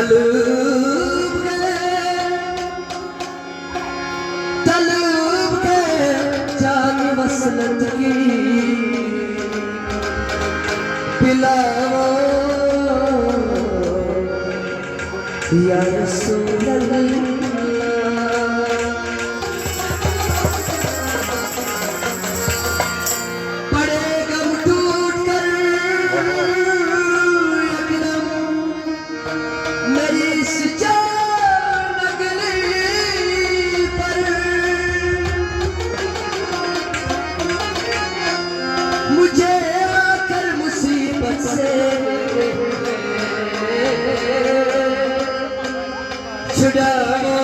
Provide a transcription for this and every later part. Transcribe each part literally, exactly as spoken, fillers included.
طلب ہے، طلب ہے جان وصلت کی، پلاؤ یا رسول اللہ۔ پڑے گم ٹوٹ کر یکدم میری اس جان اگلی پر، مجھے آ کر مصیبت سے چھڑاؤ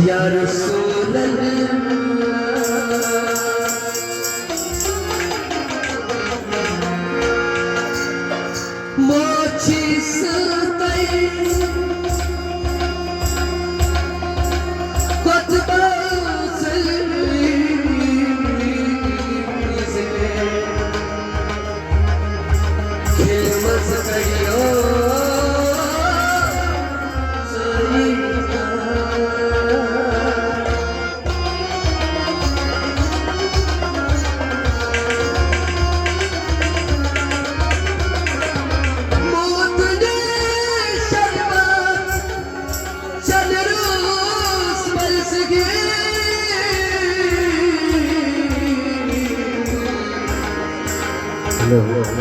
یا رسول اللہ۔ موچی ستائی کتبہ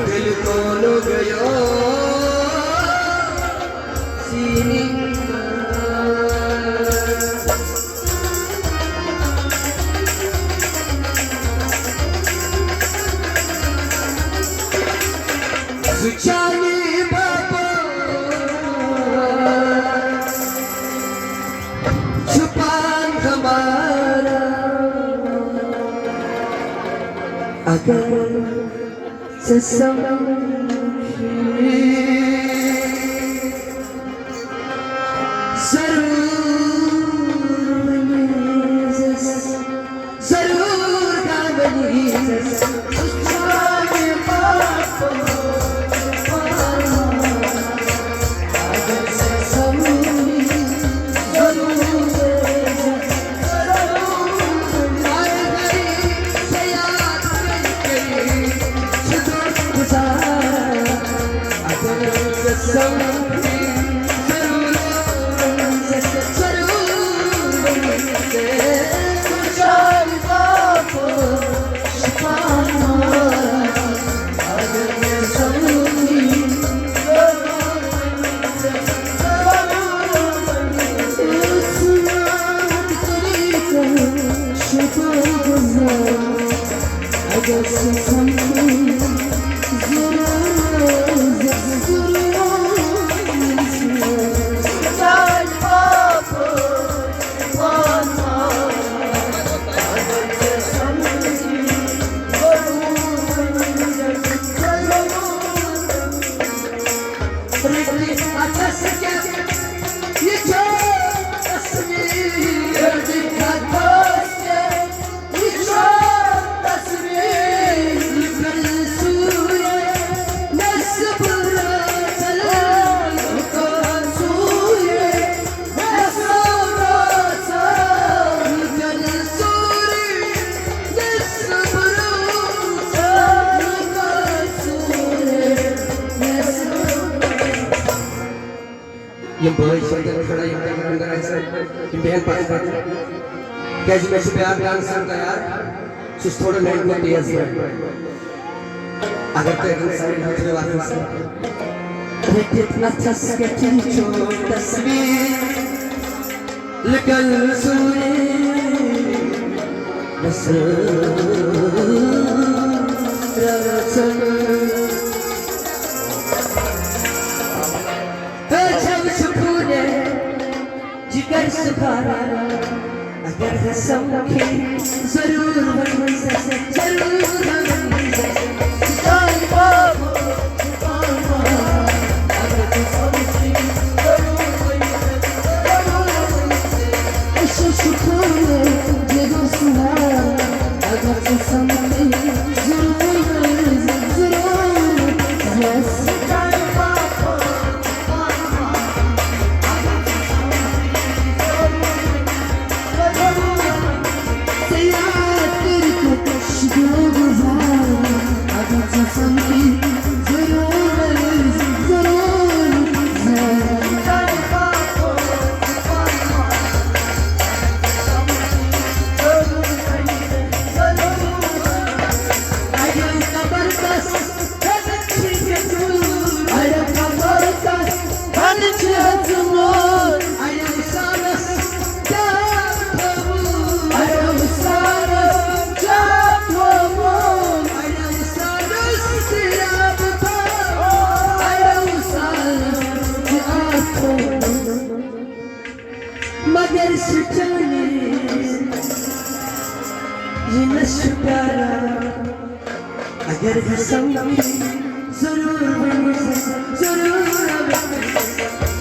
دل کولو گیا سینے کا۔ زچانی بابا چھپان ہمارا، اگر سسم ضرور ضرور گامنی۔ یِم بٲے چھِ وٕنکٮ۪ن کھڑا، یِم تہِ اندر آسن، تِم بیٚہن پتہٕ پتہٕ۔ کیازِ مےٚ چھُ بیٛاکھ ڈانسر تیار، سُہ چھُ تھوڑا میانہِ کھۄتہٕ تیز پٲٹھۍ۔ اگر تُہۍ أمِس سارنٕے ہیٚچھنٲیِو اَتھ منٛز۔ رٔٹِتھ اَتھس کٮ۪تھ چھُ تصویر۔ لکل سونے بس رسم۔ چھو سکونے جگر سپارا۔ اگر رسم کی ضرور ونسے، ضرور ونسے۔ جان بابو، جان بابو۔ اگر رسم کی ضرور ونسے، ضرور ونسے۔ عشق شکر جگر سوار۔ اگر رسم کی ضرور ونسے، ضرور ونسے۔ جان بابو۔ جنس چھُ پیاران، اگر قسم ضرور ؤنِو، ضرور ؤنِو۔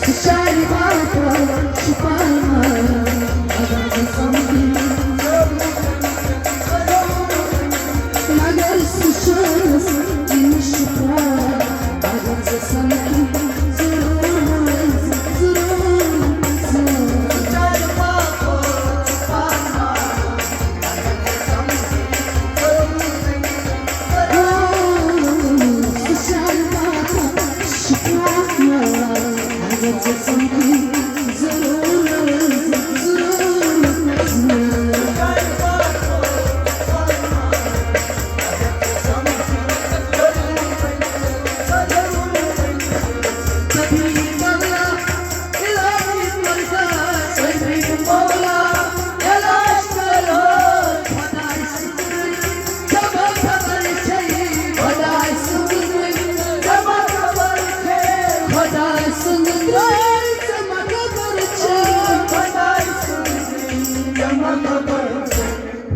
سُہ شاعرِ باپار چھُ پانہٕ مگر سُہ چھُ أمِس چھُ پیار۔ اگر ژٕ سمکھِ ضرور، ضرور، ضرور۔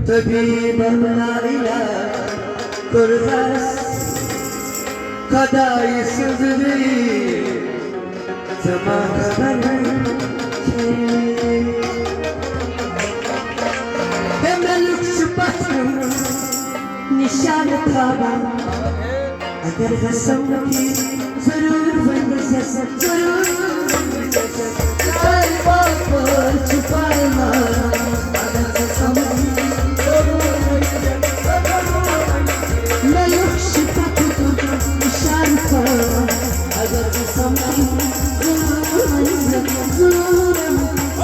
طبیب لا اله کوٚرہس خدایہِ سٕنٛز وٲنۍ، ژےٚ ما خبر چھے؟ ہے مےٚ لوٚگ سُہ پتھ کُن نشانہٕ تھاوان۔ اگر قسم کھے ضرور ؤنۍزٮ۪س، ضرور ؤنۍزٮ۪س۔ تۄہہِ باپٲرۍ چھُ پَے ماران۔ اگر قسم کھے ضرور ؤنۍزٮ۪س، ضرور ؤنۍزٮ۪س۔ مےٚ لوٚگ شفقت نشان تھاوان۔ اگر قسم کھے ضرور ؤنۍزٮ۪س، ضرور ؤنۍزٮ۪س۔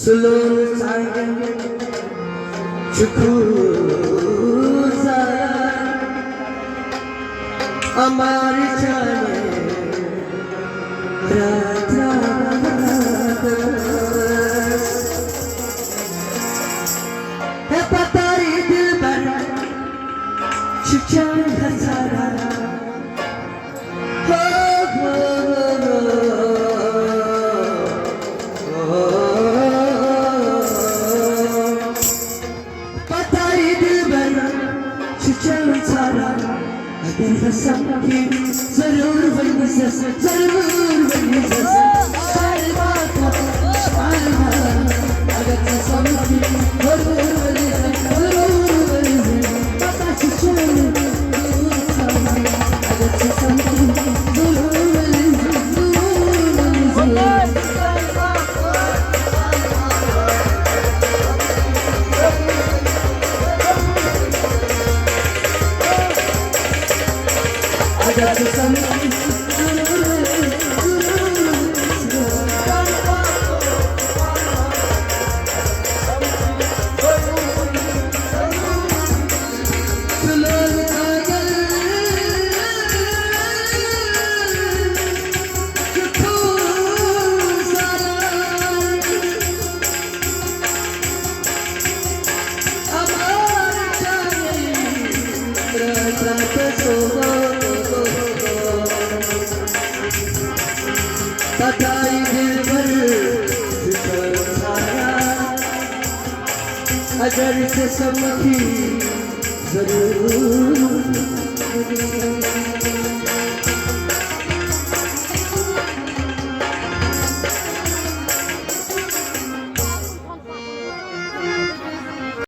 سُہ لوٚگ ژانٛگن چھُ کھوژان، اَمارِ چانہِ راتس۔ ہے پتارِ دلبر چھُ چانہِ گژھان۔ پتارِ دلبر چھُ چلان ژھاران، اگر قسم کھے ضرور ؤنۍزٮ۪س، ضرور ؤنۍزٮ۪س۔ شاعرِ باپار چھُ پانہٕ ماران، اگر قسم کھے ضرور ؤنۍزٮ۪س، ضرور ؤنۍزٮ۪س۔ پتہ چھُ چون پتہ یہِ دلبر چھُ ژھاران، اگر ژےٚ سمکھی ضرور۔